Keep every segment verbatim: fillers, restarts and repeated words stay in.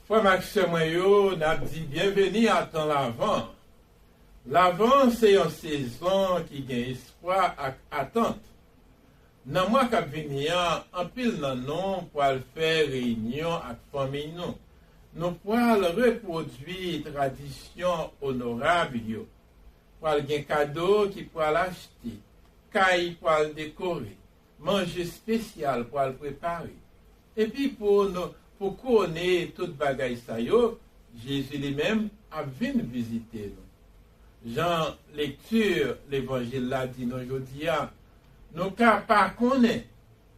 Frè m ak sè mwen yo, n ap di byenveni a tan Lavan. Lavan se yon sezon ki gen espwa ak atant. Nan mwa k ap vini an, anpil nan nou pral fè reyinyon ak fanmi nou. Nou pral repwodui tradisyon onorab yo. Pral gen kado ki pral achte, kay pral dekore, manje espesyal pral prepare. Epi pou nou, pou kouwone tout bagay sa yo, Jezi li menm ap vin vizite nou. Jan lekti levanjil la di nou jodi a, nou ka pa konnen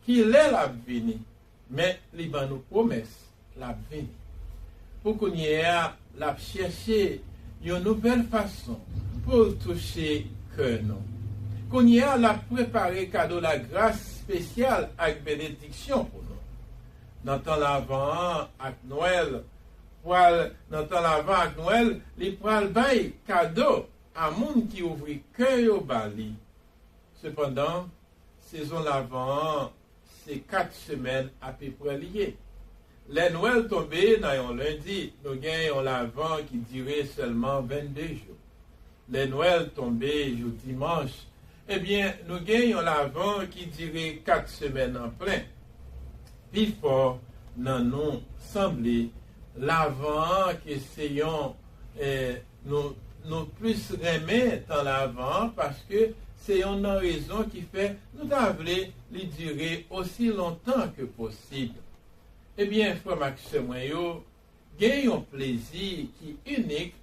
ki lè l ap vini, men li ban nou pwomès l ap vini. Pou kounye a, l ap chèche yon nouvèl fason pou l touche kè nou. Kounye a, l ap prepare kado lagras espesyal ak benediksyon pou nou. Nan tan Lavan an ak Nwèl, pral, nan tan Lavan ak Nwèl, li pral bay kado a moun ki ouvri kè yo ba li. Sepandan, sezon Lavan an se kat semèn apeprè li ye. Lè Nwèl tonbe nan yon lendi, nou gen yon Lavan ki dire sèlman vennde jou. Lè Nwèl tonbe jou dimanch, ebyen, nou gen yon Lavan ki dire kat semèn an plen. Pifò nan nou sanble Lavan an ke se yon, eh, nou, nou plis renmen tan Lavan an paske se yon nan rezon ki fè nou ta vle li dire osi lontan ke posib. Ebyen, frè m ak sè mwen yo, gen yon plezi ki inik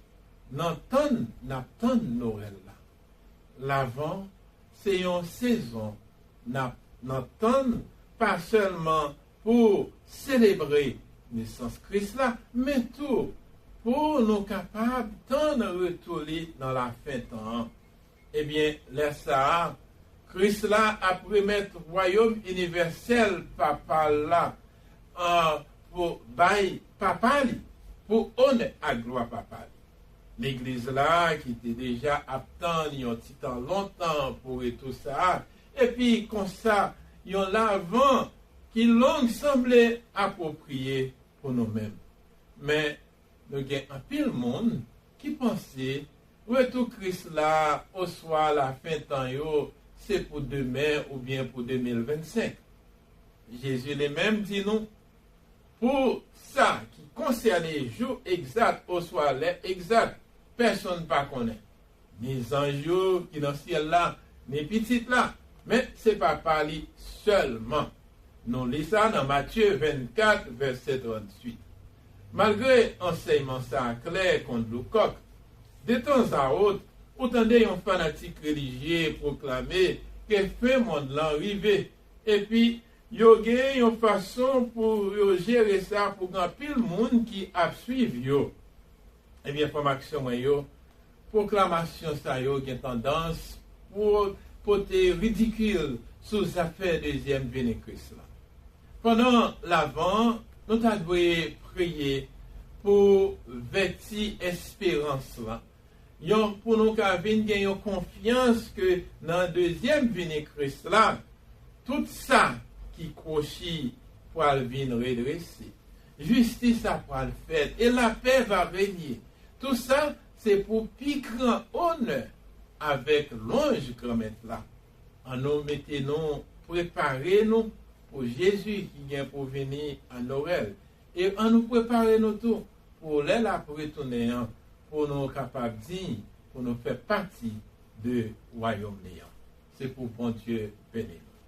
nan tann n ap tann Nowèl la. Lavan se yon sezon n ap nan tann pa sèlman pou selebre nesans Kris la, men tou pou nou kapab tann retou li nan lafen tan an. Ebyen, lè sa a, Kris la ap remèt wayòm inivèsèl Papa l la, an, pou bay Papa li, pou onè ak glwa Papa li. Legliz la, ki te deja ap tann yon ti tan lontan pou retou sa a, epi konsa, yon Lavan ki long sanble apwopriye pou nou menm. Men, nou gen anpil moun ki panse retou Kris la oswa lafen tan yo se pou demen oubyen pou de mil vennsenk. Jezi li menm di nou, pou sa ki konsène jou egzat oswa lè egzat, pèsonn pa konnen, ni zanj yo ki nan syèl la, ni Pitit la, men se Papa li sèlman. Nou li sa nan Matye vennkat, vèsè tranntuit. Malgre ansèyman sa a klè kon dlo kòk, detanzawòt, ou tande yon fanatik relijye pwoklame ke fen mond lan rive, epi yo gen yon fason pou yo jere sa pou gen anpil moun ki ap swiv yo. Ebyen, frè m ak sè mwen yo, pwoklamasyon sa yo gen tandans pou pote ridikil sou zafè dezyèm vini Kris la. Pandan Lavan, nou ta dwe priye pou vèti esperans lan, yon, pou nou ka vin gen yon konfyans ke nan dezyèm vini Kris la, tout sa ki kwochi pral vin redrese. Jistis la pral fèt e lapè va renye. Tou sa, se pou pi gran onè avèk lwanj Granmèt la. Annou mete nou, prepare nou pou Jezi ki gen pou vini an Nowèl. E annou prepare nou tou pou lè l ap retounen an, pou nou kapab diy, pou nou fè pati de wayòm li an. Se pou Bondye beni nou.